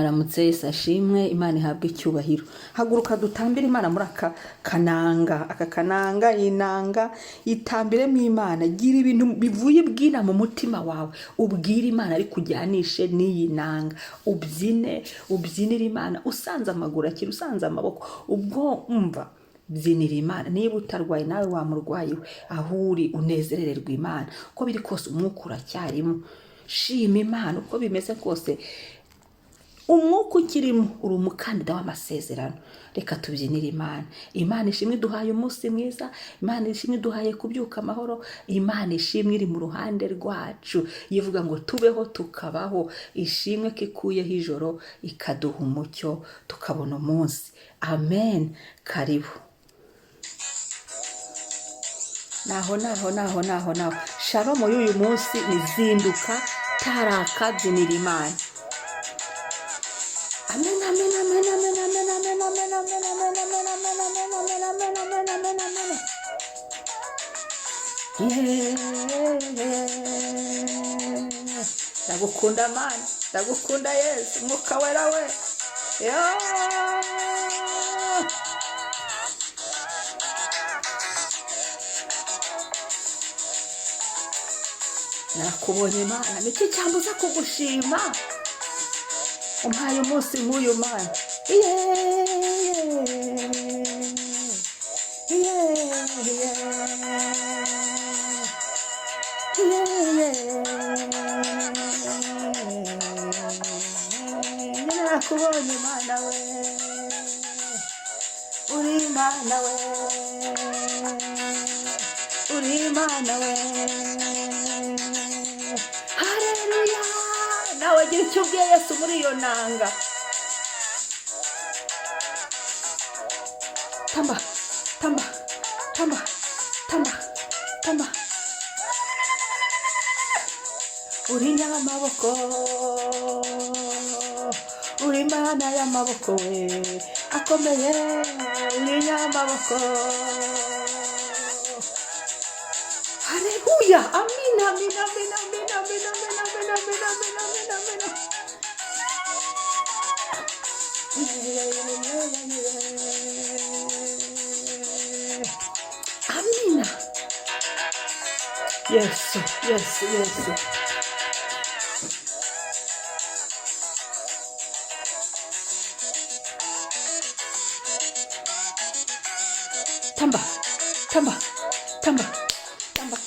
Mwaramutse, Yesu ashimwe, Imana ihabwe icyubahiro. Haguruka dutambire Imana muri aka kananga, aka kananga, inanga, itambiremo Imana. Gira ibintu bivuye ibwina mu mutima wawe, ubwire Imana ariko ujyanishe n'iyi nanga, ubyine, ubyinire Imana, usanze amaguru akira, usanze amaboko, ubwo umva byinira Imana. Niba utarwaye nawe wa murwayi we, aho uri unezerererwa Imana, uko biri kose umwuka uracyarimo. Shima Imana uko bimeze kose, umwuka ukirimo, uri umukandida w'amasezerano. Reka tubyinire Imana. Imana ishimwe iduhaye umunsi mwiza, Imana ishimwe iduhaye kubyuka amahoro, Imana ishimwe iri mu ruhande rwacu, yivuga ngo tubeho tukabaho. Ishimwe ko ikuyeho ijoro ikaduha umucyo tukabona umunsi. Amen. Karibu. Naho naho naho naho naho. Shalomu y'uyu munsi ni zinduka taraka byinira Imana. Amen, amen, amen, amen, amen, amen, amen, amen, amen, amen, amen, amen, amen, amen, amen, amen, amen. Yeah. Ndagukunda Mana, ndagukunda Yesu, Umwuka Wera we. Yeah. Nakubonye Mana, niki cyambuza kugushima? Umpaye umunsi nk'uyu Mana. Yeah. Nakubonye Mana we, uri Imana we, uri Imana we. Haleluya! Nawe gira icyo ubwiye Yesu muri iyo nanga. Tamba, tamba, tamba, tamba, tamba. Uri nyamaboko, uri Imana y'amaboko we akomeye, uri nyamaboko. Haleluya! Amina, amina, amina, amina, amina, amina, amina, amina, amina, amina, amina. Amina. Yesu, Yesu, Yesu. Tamba, tamba, tamba, tamba.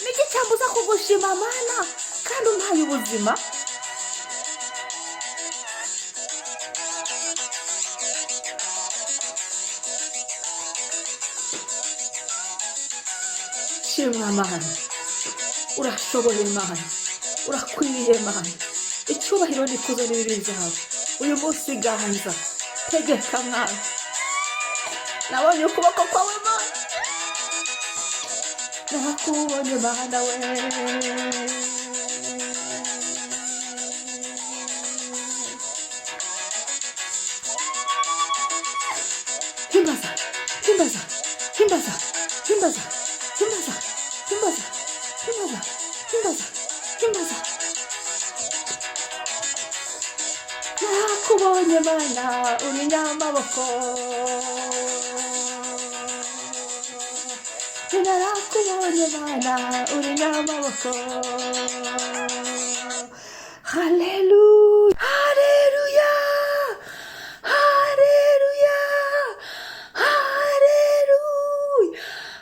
Niki cyambuza kugushima Mana kandi umpaye ubuzima? Shimwa Mana, urashoboye Mana, urakwiriye Mana, icyubahiro n'ikuzo n'ibibi byawe. Uyu munsi ganza, tegeka Mwana. Nabonye ukuboko kwawe Mana, nakubonye Mana we. Himbaza, himbaza, himbaza, himbaza, himbaza, himbaza, himbaza, himbaza, himbaza. Nakubonye Mana, uri nyamaboko. Narakubonye Mana, uri nyamaboko. Haleluya, haleluya, haleluya, haleluya,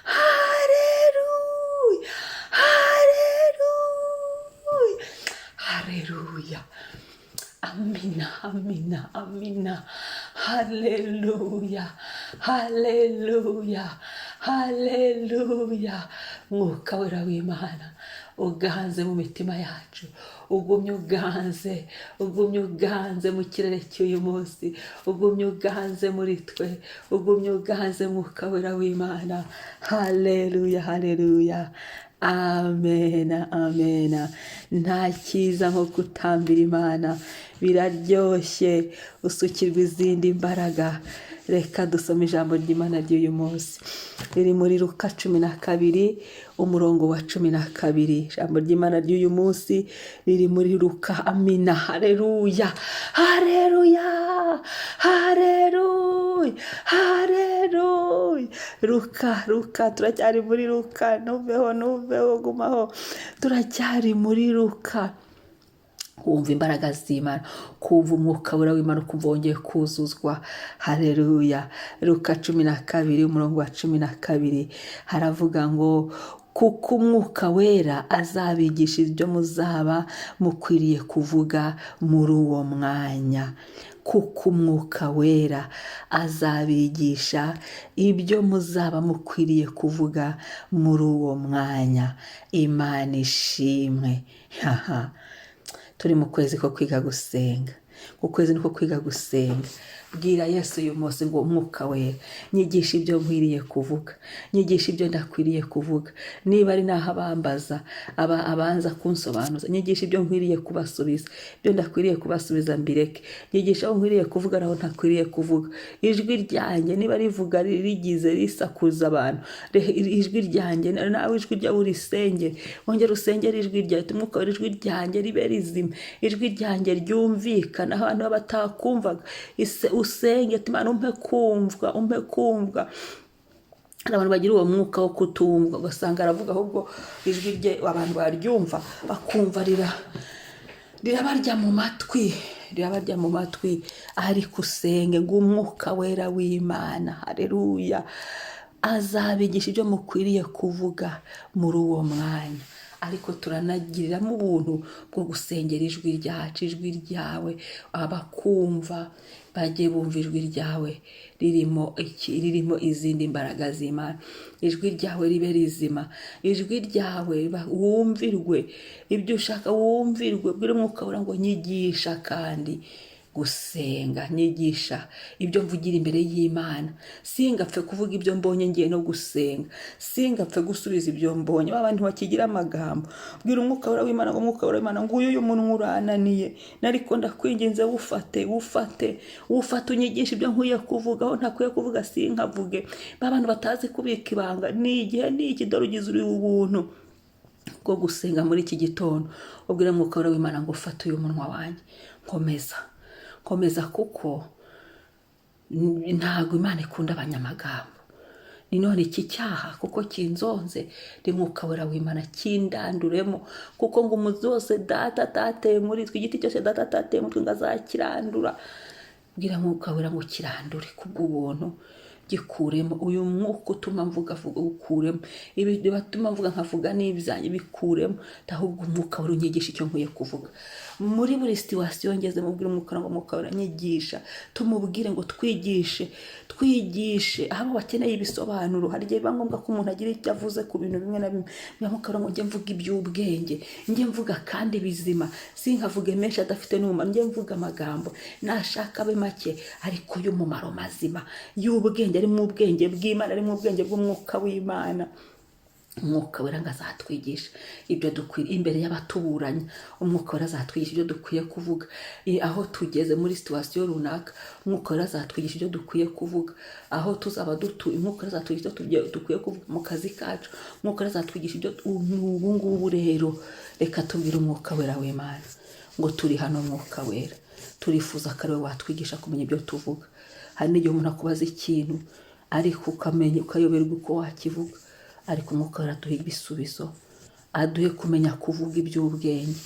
haleluya, haleluya, haleluya. Amina, amina, amina. Haleluya, haleluya, haleluya. Mwuka Wera w'Imana, Uganze mu mitima yacu, ugumye uganze, ugumye uganze mu kirere cy'uyu munsi, ugumye uganze muri twe, ugumye uganze Mwuka Wera w'Imana. Haleluya, haleluya, amena, amena. Nta cyiza nko gutambira Imana, biraryoshye, usukirwa izindi mbaraga. Reka dusome ijambo ry'Imana ry'uyu munsi riri muri Luka 12, umurongo wa 12. Ijambo ry'Imana ry'uyu munsi riri muri Luka. Amina, haleluya, haleluya, haleluya, haleluya. Luka, Luka, turacyari muri Luka. Ntuveho, ntuveho, gumaho, turacyari muri Luka. Wumva imbaraga z'Imana, kumva Umwuka Wera w'Imana, ukumva wongeye kuzuzwa. Haleluya. Luka 12, umurongo wa 12, haravuga ngo: "Kuko Umwuka Wera azabigisha ibyo muzaba mukwiriye kuvuga muri uwo mwanya." Kuko Umwuka Wera azabigisha ibyo muzaba mukwiriye kuvuga muri uwo mwanya. Imana ishimwe. Haha, turi mu kwezi ko kwiga gusenga, ukwezi niko kwiga gusenga. Bwira Yesu uyu munsi ngo: "Umwuka Wera, nyigisha ibyo nkwiriye kuvuga, nyigisha ibyo ndakwiriye kuvuga. Niba ari n'aho abambaza, aba abanza kunsobanuza, nyigisha ibyo nkwiriye kubasubiza, ibyo ndakwiriye kubasubiza mbireke. Nyigisha aho nkwiriye kuvuga naho ntakwiriye kuvuga. Ijwi ryanjye niba rivuga rigize risakuza abantu, ijwi ryanjye, nawe ijwi ryawe urisengere, wongere usengere ijwi ryawe. Umwuka Wera, ijwi ryanjye ribe rizima, ijwi ryanjye ryumvikana aho abantu batakumvaga. Usenge ati: 'Imana, umpe kumvwa, umpe kumvwa.'" Hari abantu bagira uwo mwuka wo kutumva, ugasanga aravuga, ahubwo ijwi rye abantu baryumva bakumva rirabarya mu matwi, rirabarya mu matwi. Ariko usenge ngo Umwuka Wera w'Imana, hareruya, azabigisha ibyo mukwiriye kuvuga muri uwo mwanya. Ariko turanagiriramo ubuntu bwo gusengera ijwi ryacu, ijwi ryawe, abakumva bajye bumva ijwi ryawe ririmo iki? Ririmo izindi mbaraga z'Imana. Ijwi ryawe ribe rizima, ijwi ryawe wumvirwe ibyo ushaka, wumvirwe. Bwira Umwuka Wera ngo: "Nyigisha kandi gusenga, nyigisha ibyo mvugira imbere y'Imana. Singapfe kuvuga ibyo mbonye ngiye no gusenga, singapfe gusubiza ibyo mbonye." Ba bantu bakigira amagambo, bwira Umwuka Wera w'Imana ngo: "Umwuka Wera w'Imana, nguyu uyu munwa urananiye, nariko ndakwinginze, wufate, wufate, wufate, unyigishe ibyo nkwiye kuvuga, aho ntakwiye kuvuga sinkavuge." Ba bantu batazi kubika ibanga, ni igihe ni iki? Dore ugize uri ubuntu bwo gusenga muri iki gitondo, ubwira Mwuka Wera w'Imana ngo: "Ufate uyu munwa wanjye, nkomeza, nkomeza," kuko ntabwo Imana ikunda abanyamagambo. Ni none iki cyaha kuko kinzonze, ni Mwuka Wera w'Imana kindanduremo, kuko ngo umuzi wose Data atateye muri twe, igiti cyose Data atateye muri twe, ngo azakirandura. Bwira Mwuka Wera ngo: "Kirandure kubw'ubuntu, gikuremo uyu mwuka utuma mvuga vuga, ukuremo ibi batuma mvuga nkavuga n'ibyanjye, bikuremo. Ahubwo Umwuka Wera unyigisha icyo nkwiye kuvuga muri buri situation ngeze." Mubwire Umwuka ngo: "Umwuka Wera, nyigisha." Tumubwire ngo: "Twigishe, twigishe." Aho bakeneye ibisobanuro, hari igihe biba ngombwa ko umuntu agira icyo avuze ku bintu bimwe na bimwe. Mwuka Wera ngo: "Njye mvuga iby'ubwenge, njye mvuga kandi bizima, sinkavuge menshi adafite n'umumaro. Njye mvuga amagambo nashaka abe make, ariko y'umumaro mazima, y'ubwenge, ari mu ubwenge bw'Imana, ari mu ubwenge bw'Umwuka w'Imana." Umwuka Wera ngo azatwigisha ibyo dukwiye imbere y'abatuburanya. Umwuka Wera azatwigisha ibyo dukwiye kuvuga aho tugeze muri situation runaka. Umwuka Wera azatwigisha ibyo dukwiye kuvuga aho tuzaba dutuye. Umwuka Wera azatwigisha ibyo dukwiye kuvuga mu kazi kacu. Umwuka Wera azatwigisha ibyo. Ubu ngubu rero reka tubwire Umwuka Wera w'Imana ngo: "Turi hano, Mwuka Wera, turifuza ko ari wowe watwigisha kumenya ibyo tuvuga." Hari n'igihe umuntu akubaza ikintu, ariko ukamenya ukayoberwa uko wakivuga, ariko Umwuka Wera aduha ibisubizo, aduhe kumenya kuvuga iby'ubwenge,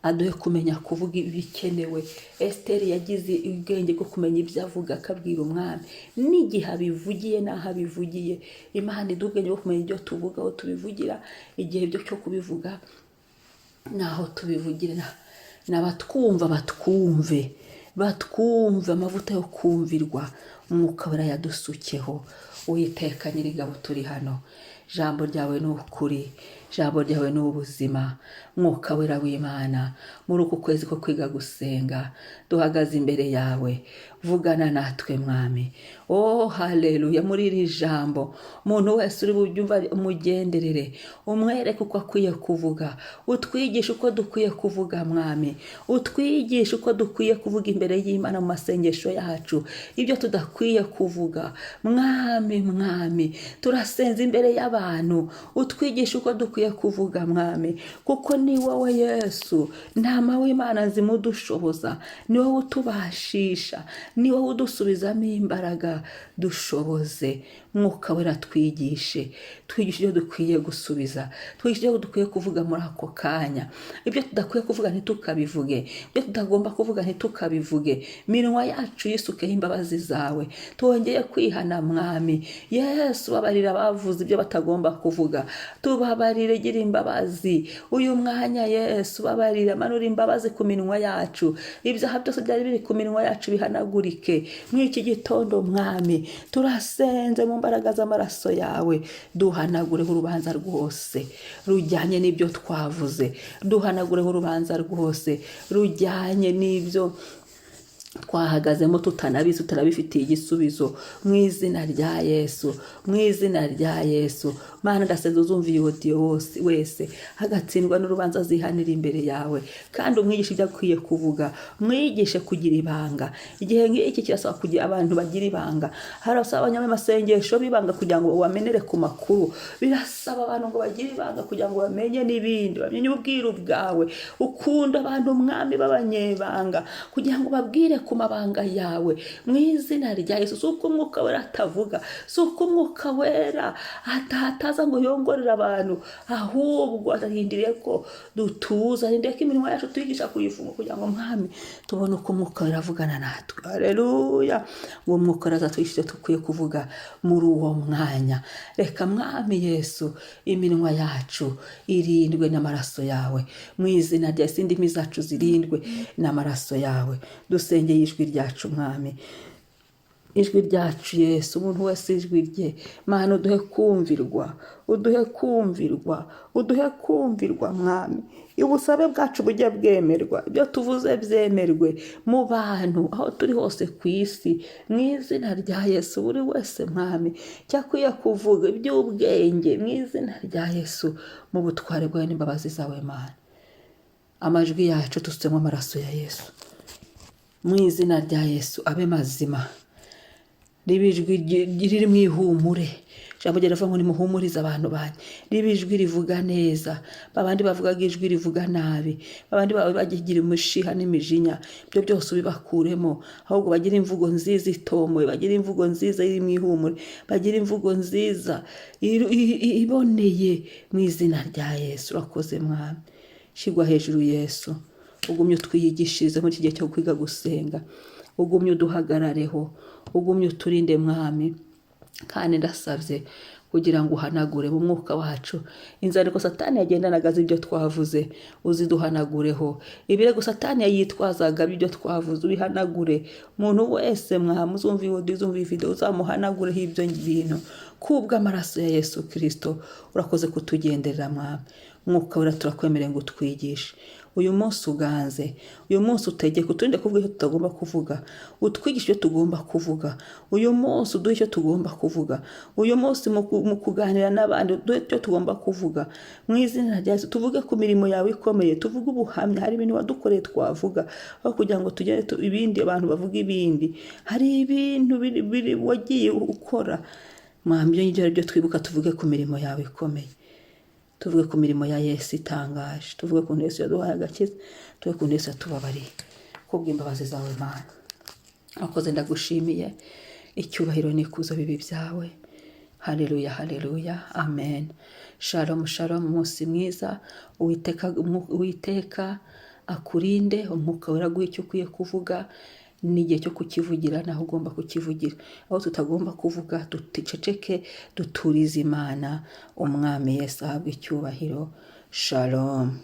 aduhe kumenya kuvuga ibikenewe. Esiteri yagize ubwenge bwo kumenya ibyo avuga, akabwira umwami n'igihe abivugiye n'aho abivugiye. Imana iduha ubwenge bwo kumenya ibyo tuvuga, aho tubivugira, igihe byo cyo kubivuga n'aho tubivugira, n'abatwumva batwumve, batwumve. Amavuta yo kumvirwa, Umwuka Wera yadusukeho. Uwiteka Nyiringabo, turi hano. Ijambo ryawe ni ukuri, ijambo ryawe ni ubuzima. Mwuka Wera w'Imana, muri uku kwezi ko kwiga gusenga, duhagaze imbere yawe, vugana natwe Mwami. Oh haleluya! Muri iri jambo umuntu wese uri bubyumva umugenderere, umwereke uko akwiye kuvuga, utwigishe uko dukwiye kuvuga Mwami, utwigishe uko dukwiye kuvuga imbere y'Imana mu masengesho yacu, ibyo tudakwiye kuvuga Mwami. Mwami, turasenze imbere y'abantu, utwigishe uko dukwiye kuvuga Mwami, kuko ni wowe Yesu ntama w'Imana nzima udushoboza, ni wowe utubashisha, ni wowe udusubizamo imbaraga. Dushoboze Mwuka Wera, twigishe, twigishe ibyo dukwiye gusubiza, twigishe ibyo dukwiye kuvuga muri ako kanya, ibyo tudakwiye kuvuga ntitukabivuge, ibyo tutagomba kuvuga ntitukabivuge. Minwa yacu yisukeho imbabazi zawe. Twongeye kwihana Mwami Yesu, babarira abavuze ibyo batagomba kuvuga, tubabarire, gira imbabazi uyu mwanya Yesu, babarira, manura imbabazi ku minwa yacu, ibyaha byose byari biri ku minwa yacu bihanagurike muri iki gitondo Mwami. Turasenze mu mbaraga z'amaraso yawe, duhanagureho urubanza rwose rujyanye n'ibyo twavuze, duhanagureho urubanza rwose rujyanye n'ibyo twahagazemo tutanabizi, tutanabifitiye igisubizo, mu izina rya Yesu, mu izina rya Yesu. Mana, ndasenze uzumva iyi audio wese agatsindwa n'urubanza azihanira imbere yawe, kandi umwigishe ibyo akwiye kuvuga, umwigishe kugira ibanga. Igihe nk'iki kirasaba kugira abantu bagira ibanga, harasaba abanyamasengesho b'ibanga kugira ngo bamenere ku makuru, birasaba abantu ngo bagire ibanga kugira ngo bamenye n'ibindi, bamenye ubwiru bwawe. Ukunda abantu Mwami b'abanyebanga kugira ngo babwire ku mabanga yawe, mu izina rya Yesu. Si uko Umwuka Wera atavuga, si uko Umwuka Wera ataza ngo yongorere abantu, ahubwo arindiriye ko dutuza, arindiriye ko iminwa yacu tuyigisha kuyifunga kugira ngo Mwami tubone uko Umwuka Wera avugana natwe. Haleluya! Uwo Mwuka Wera azatwigisha icyo dukwiye kuvuga muri uwo mwanya. Reka Mwami Yesu iminwa yacu irindwe n'amaraso yawe, mu izina rya Yesu. Indimi zacu zirindwe n'amaraso yawe. Dusengeye ijwi ryacu Mwami, ijwi ryacu Yesu, umuntu wese ijwi rye Mana, uduhe kumvirwa, uduhe kumvirwa, uduhe kumvirwa Mwami. Ubusabe bwacu bujye bwemerwa, ibyo tuvuze byemerwe mu bantu aho turi hose ku isi, mu izina rya Yesu. Buri wese Mwami cyakwiye kuvuga iby'ubwenge, mu izina rya Yesu, mu butware bwawe n'imbabazi zawe Mana. Amajwi yacu tusutsemo amaraso ya Yesu, mu izina rya Yesu, abe mazima, riba ijwi riri mu ihumure. Ijambo riravuga ngo nimuhumurize abantu banyu. Riba ijwi rivuga neza. Babandi bavugaga ijwi rivuga nabi, babandi bawe bagira umushiha n'imijinya, ibyo byose ubibakuremo, ahubwo bagire imvugo nziza itomoye, bagire imvugo nziza iri mu ihumure, bagire imvugo nziza iboneye, mu izina rya Yesu. Urakoze Mwami, shyirwa hejuru Yesu. Ugumye utwiyigishirize muri iki gihe cyo kwiga gusenga, ugumye uduhagarareho, ugumye uturinde Mwami. Kandi ndasabye kugira ngo uhanagure mu mwuka wacu inzandiko Satani yagendanaga z'ibyo twavuze, uziduhanagureho. Ibirego Satani yitwazaga by'ibyo twavuze, ubihanagure. Umuntu wese Mwami uzumva iyi audio, uzumva iyi video, uzamuhanagureho ibyo bintu kubw'amaraso ya Yesu Kirisito. Urakoze kutugenderera Mwami. Mwuka Wera, turakwemereye ngo utwigishe uyu munsi, uganze uyu munsi, utegeke, uturinde kuvuga icyo tutagomba kuvuga, utwigishe icyo tugomba kuvuga uyu munsi, uduhe icyo tugomba kuvuga uyu munsi mu kuganira n'abandi, uduhe icyo tugomba kuvuga, mu izina rya Yesu. Tuvuge ku mirimo yawe ikomeye, tuvuge ubuhamya, hari ibintu wadukoreye twavuga, aho kugira ngo tugere ibindi abantu bavuga ibindi. Hari ibintu biri wagiye ukora Mwami, ibyo ngibyo ari byo twibuka. Tuvuge ku mirimo yawe ikomeye, tuvuge ku mirimo ya Yesu itangaje, tuvuge ukuntu Yesu yaduhaye agakiza, tuvuge ukuntu Yesu yatubabariye kubw'imbabazi zawe Mana. Wakoze, ndagushimiye, icyubahiro n'ikuzo bibi byawe. Haleluya, haleluya, amen. Shalom, shalom, umunsi mwiza. Uwiteka, Uwiteka akurinde, Umwuka Wera aguhe icyo ukwiye kuvuga n'igihe cyo kukivugira naho ugomba kukivugira. Aho tutagomba kuvuga duceceke, duturize Imana. Umwami Yesu ahabwe icyubahiro. Shalom.